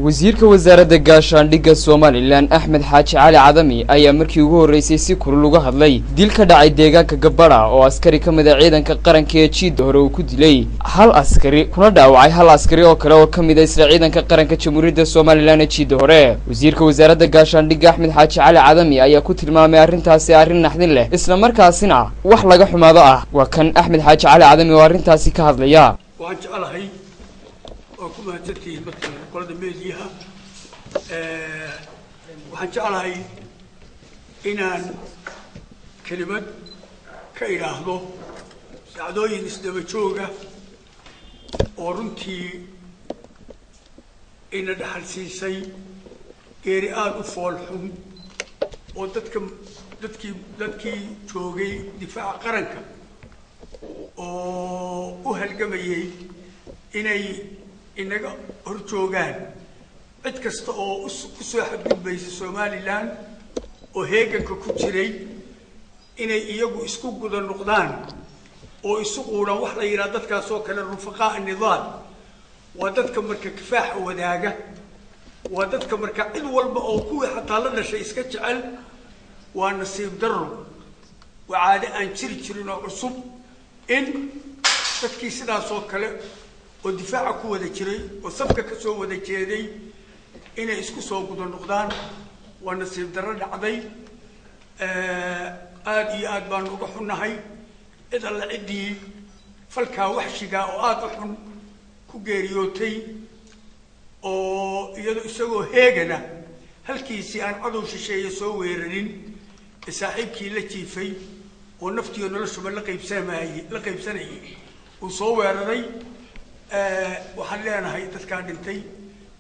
Wasiirka wasaaradda gaashaandhigga Somalilan Axmed Xaaji Cali Cadami ayaa markii ugu horreysay si kulul uga hadlay dil ka dhacay deegaanka Gabadha oo askari ka mid a ciidanka qaranka ee jiidda hore uu ku dilay hal askari kuna dhaawacay hal askari oo kale oo ka mid a isla ciidanka qaranka Jamhuuriyadda Somalilan ee jiidda hore. Wasiirka wasaaradda gaashaandhigga Axmed Xaaji Cali Cadami ayaa ku tilmaamay arrintaasi arrin naxdin leh, isla markaasina wax laga xumaado ah. Waa kan Axmed Xaaji Cali Cadami oo arrintaasi ka hadlaya. Waxaan jeclahay waa ku mahadsantihiin marka qolada meediyaha. Waxaan jeclahay inaan kelimad ka idhaahdo dhacdooyin isdaba jooga oo runtii ina dhaxal siisay geeri aada u fool xun oo dadka dadkii joogay difaaca qaranka oo u halgamayay inay inaga hor joogaan cid kasta oo ku soo xadgudbaysa Somalilan oo heeganka ku jiray inay iyagu isku guda noqdaan oo isu quudhaan. Wax la yidhaha dadkaas oo kale rufaqaa nidaal waa dadka marka kifaaxa wadaaga, waa dadka marka cid walba oo kuwii xataa la dhashay iska jecel. Waa nasiib darro, waa caado aan jiri jirin oo cusub in dadkii sidaas oo kale oo difaaca ku wada jiray oo safka ka soo wada jeeday inay isku soo guda noqdaan. Waa nasiib darro dhacday, aada iyo aad baanu uga xunnahay. Cid alla ciddii falkaa waxshigaa oo aada u xun ku geeriyootay oo iyado isagoo heegana halkiisii aan cadow shisheeye soo weerarin ee saaxiibkii la jiifay oo naftiyo noloshuba la qaybsamayey la qaybsanayay uu soo weeraray. Waxaan leenahay dadkaa dhintay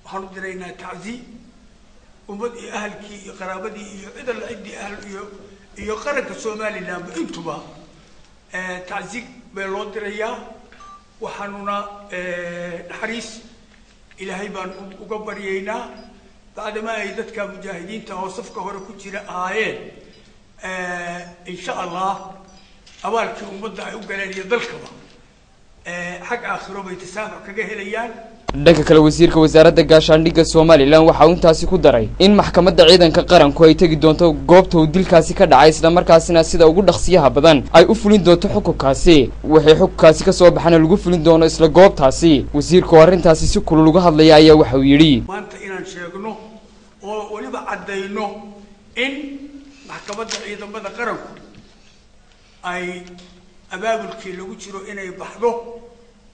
waxaan u diraynaa taczi ummad iyo ahalkii iyo qaraabadii iyo cid alla ciddii ahl iyo qaranka Somalilanba intuba taczi bay loo dirayaa. Waxaanuna naxariis Ilaahay baan uga baryaynaa bacdamaa ay dadka mujaahidiinta oo safka hore ku jira ahaayeen, insha Allah abaalkii ummadda ay u galeen iyo dalkaba xag aakhiro bay tasaamux kaga helayaan. Dhanka kale, wasiirka wasaaradda gaashaandhigga Somalilan waxa uu intaasi ku daray in maxkamadda ciidanka qaranku ay tegi doonto goobta uu dilkaasi ka dhacay, isla markaasina sida ugu dhaqsiyaha badan ay u fulin doonto xukunkaasi, wixii xukunkaasi ka soo baxana lagu fulin doono isla goobtaasi. Wasiirka oo arrintaasi si kulul uga hadlaya ayaa waxa uu yidhi: Maanta inaan sheegno oo weliba caddayno in maxkamadda ciidamada qaranku ay abaabulkii lagu jiro inay baxdo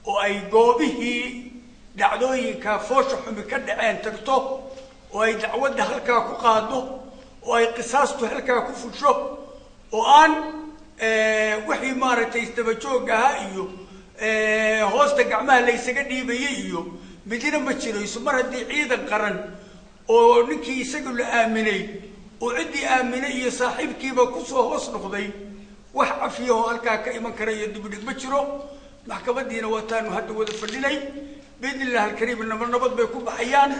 oo ay goobihii dhacdooyinka foosha xumi ka dhaceen tagto oo ay dacwadda halkaa ku qaado oo ay qisaastu halkaa ku fusho oo aan wixii maaragtay isdaba joog ahaa iyo hoosta gacmaha laysaga dhiibayay iyo midna ma jirayso. Mar haddii ciidan qaran oo ninkii isaga la aaminay oo ciddii aaminay iyo saaxiibkiiba kusoo hoos noqday, wax cafiyahoo halkaa ka iman kara iyo dibidhig ma jiro. Maxkamadiina waataanu hadda wada fadhinay, biidni illahi alkariim nabad nabad bay ku baxayaan.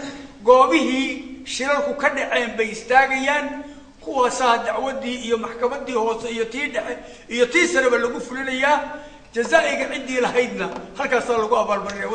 Goobihii shilalku ka dhaceen bay istaagayaan, kuwaasaa dacwaddii iyo maxkamaddii hoose iyo tii dhexe iyo tii sareba lagu fulinayaa. Jazaa'iga ciddii lahaydna halkaasaa lagu abaalmarinaya.